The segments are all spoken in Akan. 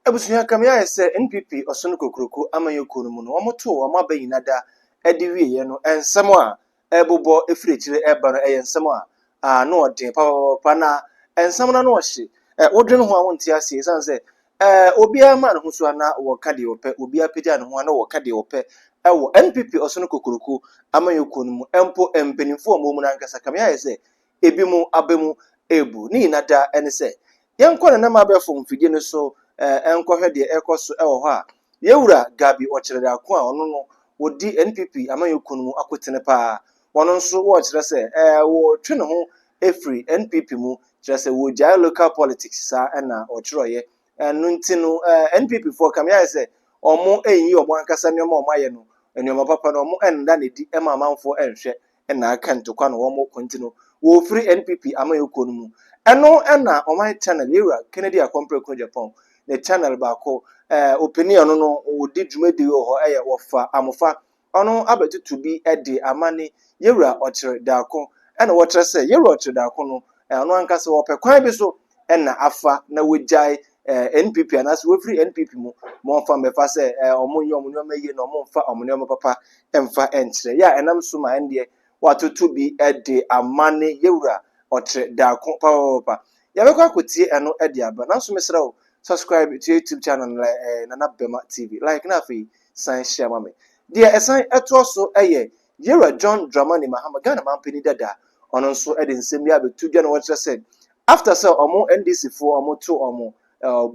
Abusua, kame ayɛ sɛ NPP Ɔsono Kokuroko amanyɔkuo no mu no, wɔtoo wɔn aba nyina da de wieɛ no, nsɛm a ɛrebobɔ firi akyire reba no, ɛyɛ nsɛm a ano ɔden papapapa, na nsɛm no ano ɔhye. Wodwene ho a wonte aseɛ, ɛsiane sɛ obiara ma ne ho so a na wɔka deɛ wɔpɛ, obiara pagya ne ho a na wɔka deɛ wɔpɛ ɛwɔ NPP Ɔsono Kokuroko amanyɔkuo no mu. Mpo mpanimfoɔ a wɔwɔ mu no ankasa, kame ayɛ sɛ ebinom aba mu rebu. Ne nyina da ne sɛ yɛnkɔ nenam abɛɛfo mfidie no so nkɔhwɛ deɛ ɛrekɔ so wɔ hɔ a, yɛwura Gabby Otchere Darko a ɔno no wɔdi NPP amanyɔkuo no mu akotene paa, wɔn nso wɔrekyerɛ sɛ wɔretwe ne ho afiri NPP mu, kyerɛ sɛ wɔgyae local politics. Saa ɛna ɔkyerɛeɛ. Ɛno nti no NPP foɔ, kame ayɛ sɛ ɔmo nyi ɔmo ankasa nneɛma a ɔmo ayɛ no, nneɛma papa no, ɔmo nda n'adi ma amanfoɔ nhwɛ, ɛna aka ntokwa na wɔn kɔ, nti no wɔfiri NPP amanyɔkuo no mu. Ɛno ɛna Ɔman Channel, yɛwura Kennedy Akɔmpreko Agyapong ne channel baako, opanin a ɔno no wɔdi dwumadi wɔ hɔ, ɛyɛ Wɔfa Amofa, ɔno abɛtutu bi de ama ne yɛwura Otchere Darko, ɛna wɔkyerɛ sɛ yɛwura Otchere Darko no, ɔno ankasa wɔpɛ kwan bi so ɛna afa na wɔgyae NPP anaasɛ wɔfiri NPP mu ma ɔmfa mmɛfa sɛ ɔmo nyɛ ɔmo nneɛma yie na ɔmo mfa ɔmo nneɛma papa mfa nkyerɛ yɛ a ɛnam so ma ɛndeɛ watoto bi de ama ne yɛwura Otchere Darko papapapa. Yɛbɛkɔ akɔtie ɛno de aba, nanso mesrɛ wo, subscribe to YouTube channel no, Nana Bɛma TV, like na afei san share ma me. Deɛ ɛsan ɛtoɔ so ɛyɛ yɛwura John Dramani Mahama, Ghana mampanin dada, ɔno nso de nsɛm bi abɛto dwa na wɔkyerɛ sɛ after sɛ ɔmo NDC foɔ ɔmo to ɔmo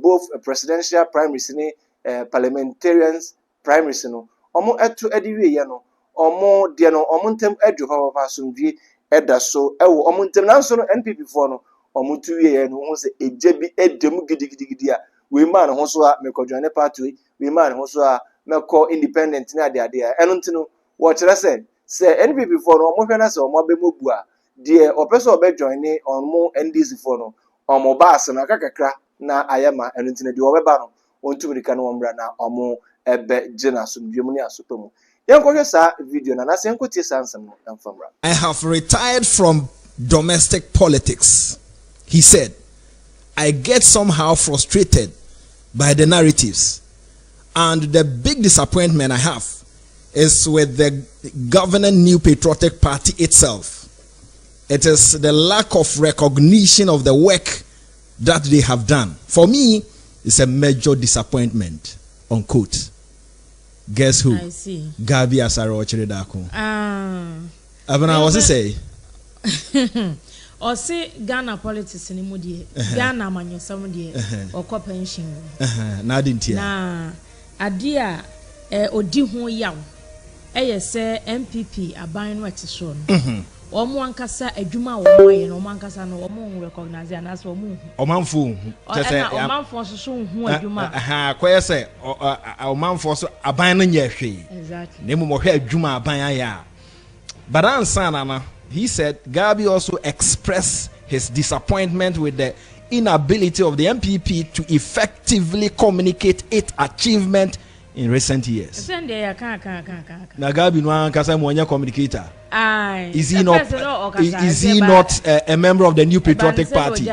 both presidential primaries ne parliamentarians primaries no, ɔmo ɛto ɛde wieɛ no, ɔmo deɛ no ɔmo ntɛm adwo papapa, asomdwie ɛda so ɛwɔ ɔmo ntɛm. Nanso no NPP foɔ no, ɔmo to wieɛ no, wɔn sɛ egya bi ɛda mu gidigidigidi a wei maa ne ho so a mekɔ ne party wei, wei maa ne ho so a mɛkɔ independent ne adeade a ɛno nti no, wɔkyerɛ sɛ NPP foɔ no, ɔmo hwɛ na sɛ ɔmo abɛmu bu a, deɛ ɔpɛ sɛ ɔbɛ join ne ɔmo NDC foɔ no, ɔmo baase no aka kakra na ayɛ ma ɛno nti no, deɛ ɔbɛba no, wɔntu mirika no wɔn mmra na ɔmo ɛbɛ gye n'asomdwe mu ne asopɛ mu. Yɛnkɔhwɛ saa video no anaasɛ yɛnkɔtie saa nsɛm no ɛmfa mmra. "I have retired from domestic politics," he said. "I get somehow frustrated by the narratives. And the big disappointment I have is with the governing New Patriotic Party itself. It is the lack of recognition of the work that they have done. For me, it's a major disappointment." Unquote. Guess who? I see. Gabby Asare Otchere Darko. Ah. Abena, what's it say? Ɔse Ghana politics ni mu deɛ, Ghana amanyɔsɛm deɛ, ɔkɔ pension wɔ. Na adi ntia. Na adeɛ a odi ho yaw ɛyɛ sɛ NPP aban no ɛte soɔ no, wɔn ankasa adwuma a wɔn ayɛ no, wɔn ankasa no wɔn recognize anaasɛ wɔn nhu. Ɔmanfo nhu. Ɛna ɔmanfo nso so nhu adwuma. Kɔyɛ sɛ ɔmanfo so aban no nyɛ hwee. Exactly. Na mmom ɔhwɛ adwuma aban ayɛ a. But ansa na he said Gabby also expressed his disappointment with the inability of the NPP to effectively communicate its achievement in recent years. Sɛn deɛ yɛ kan kan kan kan. Na Gabby no ankasa mu ɔnyɛ communicator. Aye. Is he not a member of the New Patriotic Party?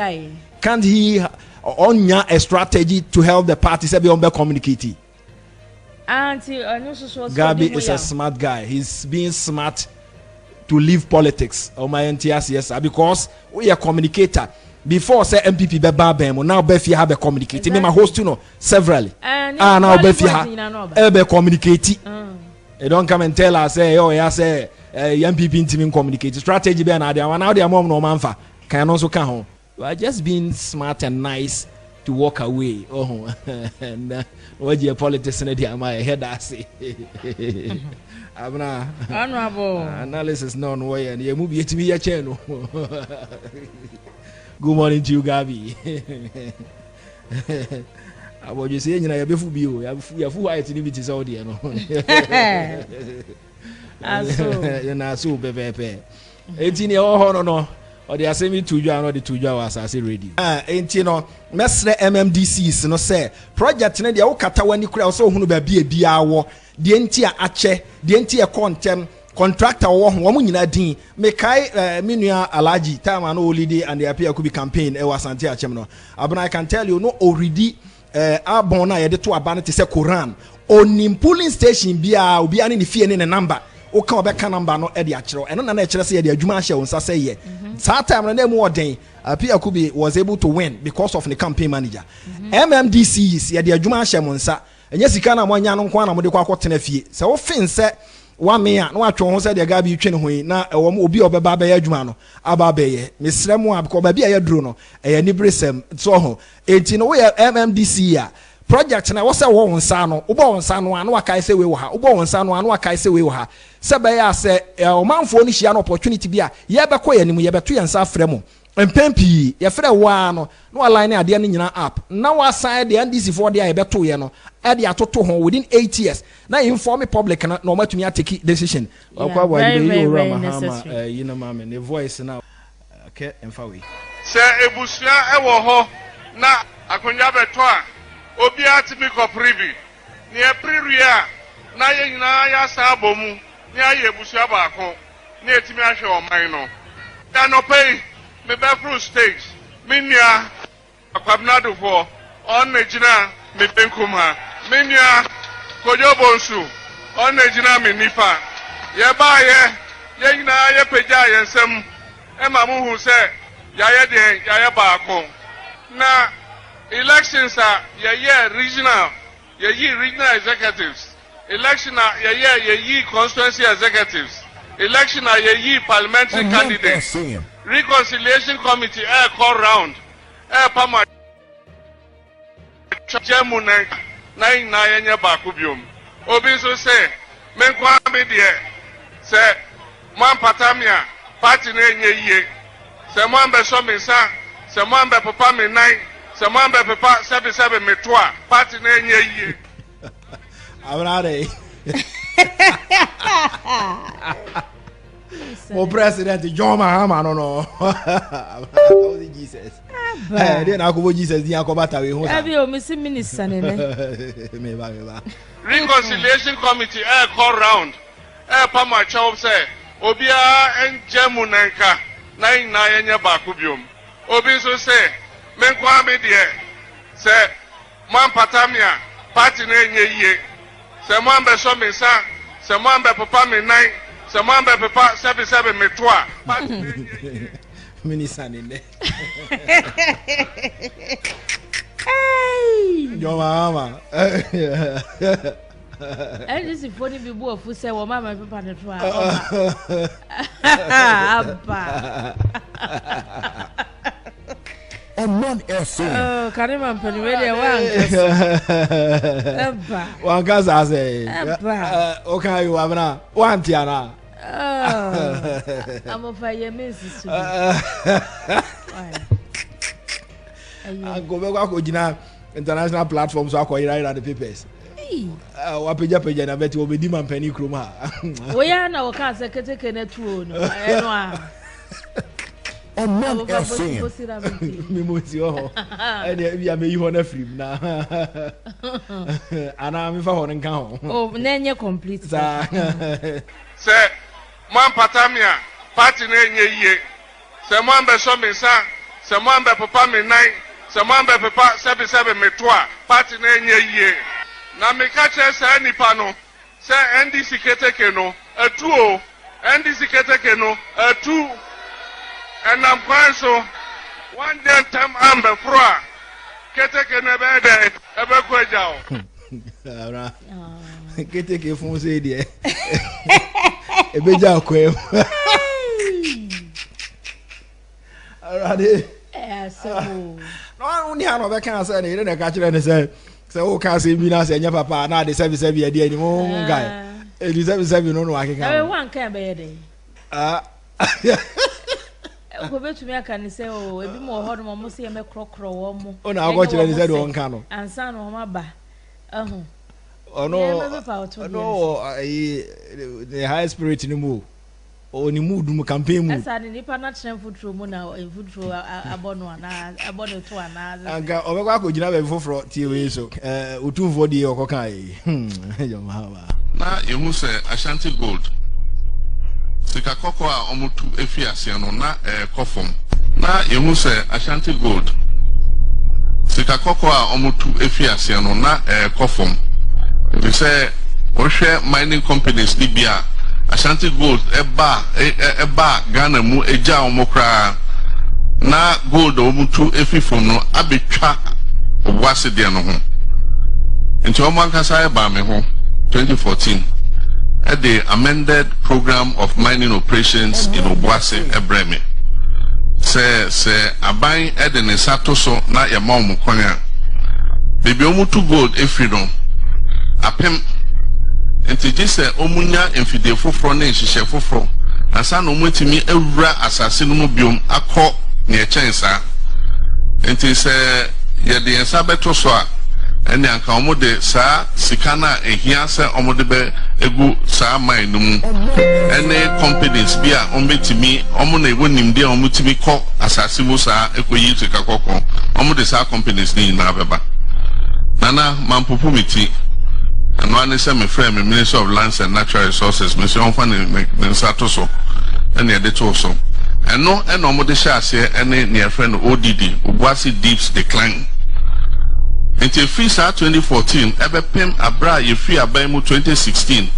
Can't he onya a strategy to help the party sɛ bi ɔn communicate? Auntie, ɔno nso so. Gabby is a smart guy. He's being smart to leave politics. Ɔmo ayɛ nti aseɛ saa because woyɛ communicator before sɛ NPP bɛba abɛn mu na ɔbɛ fie ha bɛ communicate. Me ma host no severally. Ah, na ɔbɛ fie ha ɛbɛ communicate. You don't come and tell us say, oh yeah, say NPP ntumi communicate. Strategy bɛɛ na ade ama na ɔde ama ɔmo na ɔmo anfa kan no nso ka ho. You are just being smart and nice to walk away. Oh, na wɔgye politics no de ama yɛ hɛ da ase. Abena. Honorable. Analysis na ɔno wɔyɛ no yɛn mu bi etumi yɛ kyɛn no. Good morning to you, Gabby. Abɔdwe sɛ yɛn nyinaa yɛbɛfu bi o, yɛfu white ni bi te sɛ ɔdeɛ no. Aso. Yɛn aso pɛpɛɛpɛ. Eti nea ɛwɔ hɔ no, ɔde asɛm yi to dwa na ɔde to dwa wɔ Asase Radio. Enti no mɛsrɛ MMDCs no sɛ project no deɛ, wokata w'ani kora sɛ ohunu baabi a ebiara wɔ, deɛ nti a akyɛ, deɛ nti ɛkɔ ntɛm, contractor wɔ ho, wɔn nyinaa din. Mekae me nua Alhaji time a no ɔlead and the Appiah Kubi campaign ɛwɔ Asante Akyem no, Abena, I can tell you no already. Eh, abɔn no a yɛde to aba no te sɛ Koran. Onim polling station biara, obiara ne ne fie ne ne number. Woka ɔbɛka number no de akyerɛ wo. Ɛno na na ɛkyerɛ sɛ yɛde adwuma ahyɛ wo nsa sɛ yɛ. Mhm. Saa time no na emu ɔden. Appiah Kubi was able to win because of ne campaign manager. MMDCs yɛde adwuma ahyɛ mo nsa. Ɛnyɛ sika no a moanya no nko ara na mode kɔ akɔtena fie. Sɛ wofen sɛ woamee a, na woatwe wo ho sɛ deɛ Gabi retwe ne ho yi, na ɛwɔ mu obi a ɔbɛba abɛyɛ adwuma no aba abɛyɛ. Mesrɛ mo a, because baabi a yɛaduru no, ɛyɛ aniberesɛm. So ho? Enti no woyɛ MMDC a, project no ɛwɔ sɛ ɛwɔ wo nsa ano. Wobɔ wo nsa ano a, na wakae sɛ wei wɔ ha. Wobɔ wo nsa ano a, na wakae sɛ wei wɔ ha. Sɛ ɛbɛyɛ a sɛ ɔmanfoɔ no hyia no opportunity bi a, yɛbɛkɔ yɛn anim, yɛbɛto yɛn nsa afrɛ mo. Mpɛn pii, yɛfrɛ wo ara no, na wa line adeɛ no nyinaa up, na wasan de NDC foɔ deɛ a yɛbɛtoeɛ no de atoto ho within 8 years, na inform public no na wɔatumi atake decision. Wakɔ Yeah, abɔ very adi bɛyi very Owura very Mahama necessary. yi no ma me, ne voice no a kɛ mfa wei. Sɛ ebusua wɔ hɔ na akonnwa bɛtɔ a, obiara tumi kɔpere bi. Nea ɛpere wie a, na yɛn nyinaa yɛasan abɔ mu na yɛayɛ abusua baako na yɛatumi ahwɛ ɔman no. Anɔpa yi, mebɛforo stage, me nua Kwabena Duffuor, ɔno na gyina me benkum ha. Me nua Kojo Bonsu, ɔno na gyina me nifa. Yɛbaayɛ, yɛn nyinaa yɛpagyaa yɛn nsam ma muhu sɛ yɛayɛ deɛn, yɛayɛ baako. Na elections a yɛyɛ regional, yɛyi regional executives. Election a yɛyɛ, yɛyi constituency executives. Election a yɛyi parliamentary candidates. Reconciliation committee ɛɛkɔ round ɛɛpam atwa mu nan na yɛn nyinaa yɛnyɛ baako biom. Obi nso sɛ me nko ara me deɛ, sɛ moampata me a, party no ɛnyɛ yie. Sɛ moambɛsɔ me nsa, sɛ moambɛpepa me nan, sɛ moambɛpepa sɛbesɛbe me to a, party no ɛnyɛ yie. Abena mo president John Mahama no. Ɔsi Jesus. Ɛ ɛdeɛ na akɔbɔ Jesus din akɔba tawe ho sa. Ɛbi o mi si minister nene. Meba meba. Reconciliation committee ɛɛkɔ round ɛɛpam akyɛw sɛ obiara ngya mu nanka na yɛn nyinaa yɛnyɛ baako biom. Obi nso sɛ me nko ara me deɛ, sɛ moampata me a, party no ɛnyɛ yie. Sɛ moambɛsɔ me nsa, sɛ moambɛpepa me nan, sɛ moambɛpepa sɛbesɛbe me to a, party no ɛnyɛ yie. Minister nene. Hey! John Mahama. NDC foɔ no bi bu afu sɛ wɔn ama pepa ne to a ɔba. Aba. Ɔman FM. Oh, kane ma mpanin wei deɛ wankasa. Ɛba. Wankasa sɛ. Ɛba. Ɔka yi wabena wante ana. Oh, amofa yɛ mi nsusu bi. Anko bɛkɔ akɔgyina international platform so akɔ yerayera the papers. Wapagyapagya na bɛte wɔbɛdi ma mpanin kurom ha. Woyɛ na wɔka sɛ keteke no atuo no ɛno a. Ɔman FM. Memo si hɔ ɛdeɛ ebi a meyi hɔ no afiri mu na anaa mefa hɔ no nka ho. Oh, na ɛnyɛ complete. Saa. Sɛ moampata me a, party no ɛnyɛ yie. Sɛ moambɛsɔ me nsa, sɛ moambɛpepa me nan, sɛ moambɛpepa sɛbesɛbe me to a, party no ɛnyɛ yie. Na meka kyerɛ saa nnipa no sɛ NDC keteke no atu o, NDC keteke no atu. Ɛnam kwan so, woanyɛ ntɛm ambɛforo a, keteke no ɛbɛyɛ dɛn? Ɛbɛkɔ agya wo. Ara keteke fun sɛ deɛ ebegya akwan mu. Awurade. Na ɔno ni ha na ɔbɛka sɛ ne yere na ɛka kyerɛ ne sɛ sɛ woka asɛm bi na sɛ ɛnyɛ papa na ade sɛbisɛbi ɛde anim ho nkae ɛdi sɛbisɛbi no na wakeka no. Ɛwɛ wanka ɛbɛyɛ dɛn? Nko betumi aka ne sɛ o ebi mu wɔ hɔ nom ɔmo sɛ yɛmɛkorɔkorɔ wɔn mo. Ɔna akɔkyerɛ ne sɛ deɛ ɔnka no. Ansa na wɔn aba ɛho. Ɔno ɔno wɔ ayi ne high spirit no mu o, ɔwɔ ne mood mu, campaign mood. Ɛsa ne nipa na kyerɛ mfuturo mu na mfuturo abɔ no anaa abɔ ne to anaa. Anka ɔbɛkɔ akɔgyina baabi foforɔ tie wei so ɛɛ otumfoɔ die ɔkɔ kan yi yɛ. Na yɛhu sɛ Ashanti Gold sika kɔkɔɔ a wɔtu fi aseɛ no na ɛrekɔ fam. Na yɛhu sɛ Ashanti Gold sika. Sika kɔkɔɔ a wɔtu fi aseɛ no, na ɛrekɔ fam. Ɛfiri sɛ wohwɛ mining companies no bi a, Ashanti Gold baa ɛbaa Ghana mu gyaa wɔn koraa, na gold a wɔtu fi fam no abɛtwa Obuasi deɛ no ho. Nti wɔn ankasa baa me ho 2014 de amended programme of mining operations in Obuasi brɛɛ me sɛ sɛ aban de ne nsa to so na yɛma wɔn kwan a, baabi a wɔtu gold firi no apem nti gye sɛ wɔnya mfidie foforɔ ne nhyehyɛe foforɔ ansa na wɔatumi awura asase no mu biom akɔ nea ɛkyɛn saa. Nti sɛ yɛde yɛn nsa bɛto so a, ɛnneɛ anka wɔde saa sika no a ɛhia sɛ wɔde bɛgu saa mine no mu ne companies bi a wɔbɛtumi, wɔn na ɛwɔ nimdeɛ a wɔtumi kɔ asase mu saa kɔyi sika kɔkɔɔ, wɔde saa companies no nyinaa bɛba. Nana, mampopo me ti. Ɛno ara ne sɛ mefrɛɛ me Minister of Lands and Natural Resources, mese ɔmfa ne, ne, ne nsa to so, ɛna ɛde too so. Ɛno ɛna wɔde hyɛɛ aseɛ ɛne nea yɛfrɛ no ODD, Obuasi Deeps Decline. Nti ɛfiri saa 2014 ɛbɛpem aberɛ a yɛfiri aban mu 2016,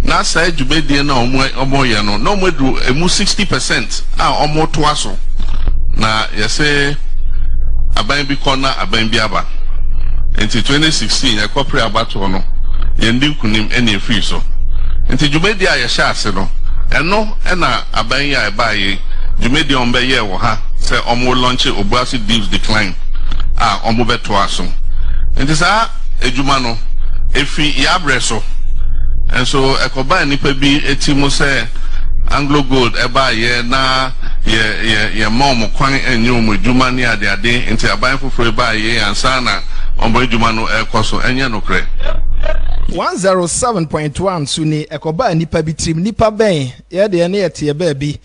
na saa dwumadie no a wɔyɛ no, na wɔaduru ɛmu 60 percent a wɔretoa so. Na yɛse aban bi kɔ na aban bi aba. Nti 2016 yɛkɔpere abatoɔ no, yɛndi nkunim ɛna ɛfiri so. Nti dwumadie a yɛhyɛ ase no, ɛno ɛna aban yi a ɛbaeɛ yi, dwumadie a wɔbɛyɛɛ wɔ ha sɛ wɔrelaunche Obuasi Deeps Decline a wɔbɛtoa so. Nti saa adwuma no, ɛfiri yɛn abrɛ so. Nso ɛkɔbaa nnipa bi ti mu sɛ Anglo Gold baeɛ na yɛ yɛ yɛmma wɔn kwan nyɛ wɔn adwuma ne adeade nti aban foforɔ yi baeɛ ansa na wɔn adwuma no rekɔ so. Ɛnyɛ nokorɛ. 107.1 so ni, ɛkɔbaa nnipa bi tirim. Nnipa bɛn? Yɛ deɛ ne yɛteɛ baabi.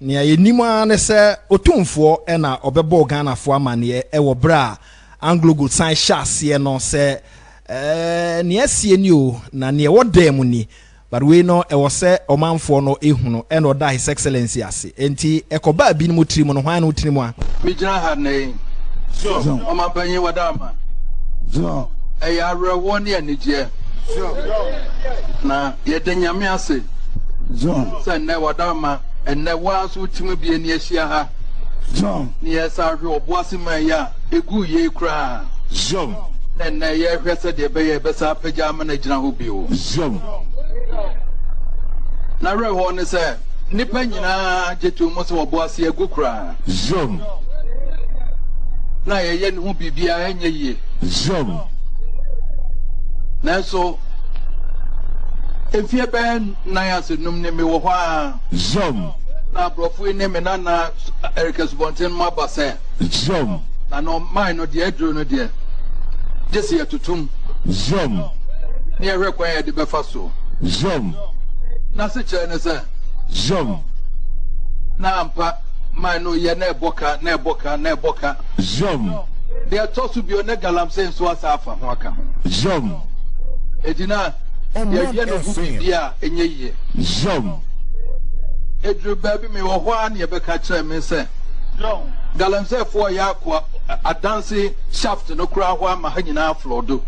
Nea yɛnim ara ne sɛ Otumfoɔ na ɔbɛbɔɔ Ghanafoɔ amaneɛ wɔ berɛ a AngloGold san hyɛɛ aseɛ no sɛ eh, nea asie ni o, na nea ɛwɔ dan mu ni. But wei no ɛwɔ sɛ ɔmanfoɔ no hunu ɛna ɔda His Excellency ase. Enti ɛkɔbaa binom tirim no, hwan ne wo tirim a? Megyina ha nnɛ yi, Ɔmanpanyin Wadaama, ɛyɛ awerɛhoɔ ne anigyeɛ, na yɛda Nyame ase sɛ nnɛ Wadaama, ɛnnɛ wo ara nso wotumi bi ani ahyia ha ne yɛsan hwɛ Ɔboase man yi a ɛguu yei koraa, na nnɛ yɛrehwɛ sɛdeɛ ɛbɛyɛ yɛbɛsan apagya ama no agyina hɔ bio. N'awerɛhoɔ ne sɛ nnipa nyinaa gye too mu sɛ Ɔboase agu koraa. Na yɛyɛ ne ho biribiara ɛnyɛ yie. Nanso mfeɛ bɛyɛ nan ase num ni mewɔ hɔ ara. Na aborɔfo yi ne me nana Eric Asubɔnten no aba sɛ. Na no mine no deɛ aduro no deɛ gye sɛ yɛtotom. Ne yɛhwɛ kwan a yɛde bɛfa so. N'asekyerɛ ne sɛ. Na ampa mine no yɛ na ɛbɔ ka na ɛbɔ ka na ɛbɔ ka. Deɛ ɛtɔ so bio ne galamsey nso asa afa ho aka ho. Enti na yɛyɛ no ho biribi a ɛnyɛ yie. Ɛduru baabi mewɔ hɔ ara na yɛbɛka kyerɛ me sɛ galamseyfoɔ yɛ akoa adanse shaft no koraa hɔ ama ha nyinaa flɔdo.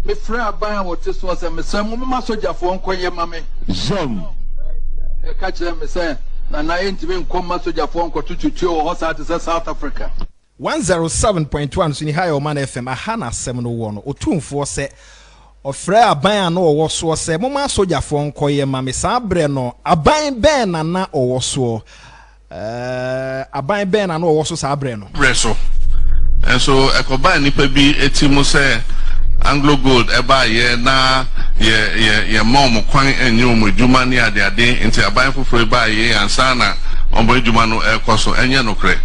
Mefrɛ aban a wɔte soɔ sɛ mesrɛ mo momma sogyafoɔ nkɔyɛ ma me. Ɛka kyerɛ me sɛ Nana yɛntumi nkɔ mma sogyafoɔ nkɔtoto tuo wɔ hɔ saa te sɛ South Africa. 107.1 so ni ha yɛ Ɔman FM, aha na asɛm no wɔ no. Otumfoɔ sɛ ɔfrɛɛ aban a na ɔwɔ soɔ sɛ momma asogyafoɔ nkɔyɛ ma me. Saa berɛ no aban bɛn na na ɔwɔ soɔ? Ɛɛ, aban bɛn na na ɔwɔ so saa berɛ no? Berɛ so nso, ɛkɔbaa nnipa bi ti mu sɛ Anglo Gold baeɛ na yɛ, yɛ, yɛmma wɔn kwan nyɛ wɔn adwuma ne adeade nti aban foforɔ yi baeɛ ansa na wɔn adwuma no rekɔ so. Ɛnyɛ nokorɛ.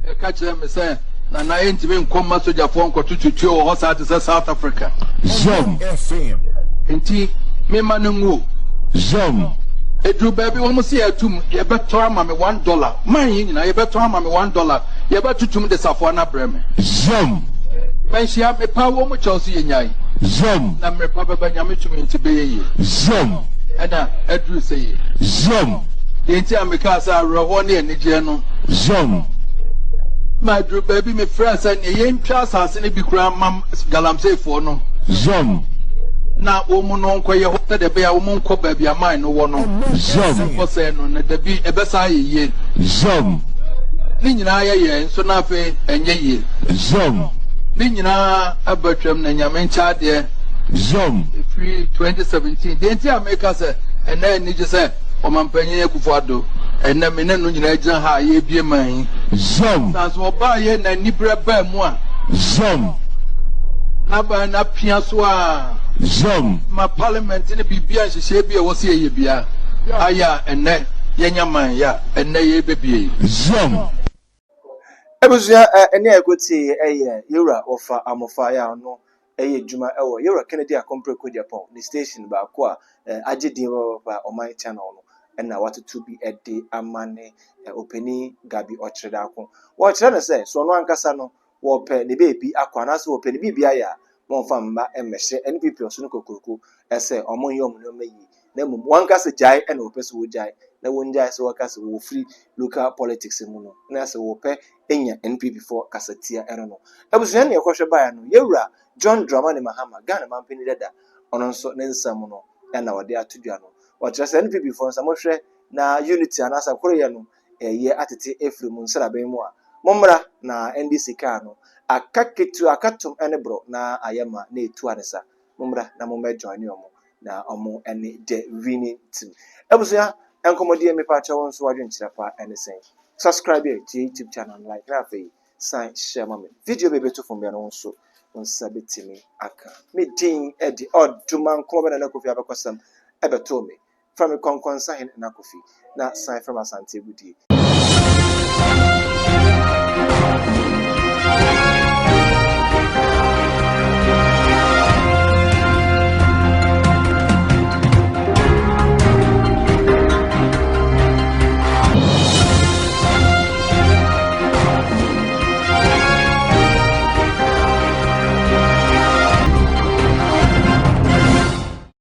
Ɛka kyerɛɛ me sɛ, Nana, yɛntumi nkɔ mma sogyafoɔ nkɔtoto tuo wɔ hɔ saa te sɛ South Africa. Enti memma no nwu. Ɛduru baabi wɔn se yɛatum, yɛbɛtɔ ama me $1. Man yi nyinaa yɛbɛtɔn ama me $1. Yɛbɛtotom de safoa no abrɛ me. Manhyia, mepaa wɔn mu kyɛw se yɛnyae. Na mmerɛ pa bɛba, Nyame tumi nti bɛyɛ yie. Ɛna aduru sɛ yie. Deɛ nti a mekaa sɛ awerɛhoɔ ne anigyeɛ no. Ma aduru baabi mefrɛɛ sɛ neɛ yɛntwa asase no bi koraa mma galamseyfoɔ no. Zom. Na wɔn no nkɔyɛ hɔ sɛdeɛ ɛbɛyɛ a wɔn nkɔ baabi a mine no wɔ no. Zom. Nkɔsɛe no, na dabi ɛbɛsan ayɛ yie. Zom. Ne nyinaa yɛyɛɛ nso na afei ɛnyɛ yie. Zom. Ne nyinaa aba twam na Nyame nkyɛ adeɛ. Zom. Ɛfiri 2017. Deɛ nti a meka sɛ ɛnnɛ anigye sɛ Ɔmanpanyin Akufo Addo, ɛnnɛ me ne no nyinaa gyina ha a yɛrebue man yi. Zom. San so ɔbaeɛ na aniberɛ baa mu a. Zom. N'aban no apia so a. Zom. Ma parliament ne biribiara nhyehyɛe bi a ɛwɔ sɛ yɛyɛ biara ayɛ a ɛnnɛ yɛanya man yi a ɛnnɛ yɛrebɛbue yi. Zom. Abusua ɛne a ɛkɔtie ɛyɛ Yewura Wɔfa Amofa a ɔno ɛyɛ adwuma ɛwɔ Yewura Kennedy Akompreko Agyapong ne station baako a agye din papapapa Ɔman Channel no ɛna watoto bi ɛde ama ne ɔpanin Gabi Ɔkyerɛdaako. Wɔkyerɛ no sɛ so ɔno ankasa no wɔpɛ ne baabi akɔ anaasɛ wɔpɛ ne biribi ayɛ a, wɔmfa mma mmɛhyɛ NPP ɔsono kokuroko sɛ wɔnyɛ wɔn nneɛma yie, na mmom wɔnka sɛ gyae na wɔpɛ sɛ wɔgyae, na wɔngyae sɛ wɔka sɛ wɔfiri local politics mu no, na sɛ wɔpɛ nya NPP foɔ kasatia ɛno no. Abusua nea ɛkɔhwɛ baeɛ no, Yɛwura John Dramani Mahama, Ghana manpanin dada, ɔno nso ne nsɛm no na ɔde ato dwa no. Ɔkyerɛ sɛ NPP foɔ no sɛ mohwɛ na unity anaasɛ koroyɛ no ɛyɛ atete afiri mo nsraban mu a, mommra na NDC kaa no aka ketewa, aka tom ne borɔ na ayɛ ma na ɛtu anesa. Mommra na mommɛ joine ɔmo na ɔmo ne the winning team. Abusua, nkɔmmɔdie mepa kyɛw wo nso w'adwenkyerɛ pa ne sɛn? Subscribe to yɛ YouTube channel no, like na afei san share ma me. Video bi ɛbɛto fam biara no wo nso wo nsa bɛtumi aka. Me din de Ɔdomankoma Bɛnana Kofi Abɛkɔsɛm ɛbɛtoo me. Frɛ me Kɔnkɔnsa Hene Nana Kofi na san frɛ me Asante Agudie.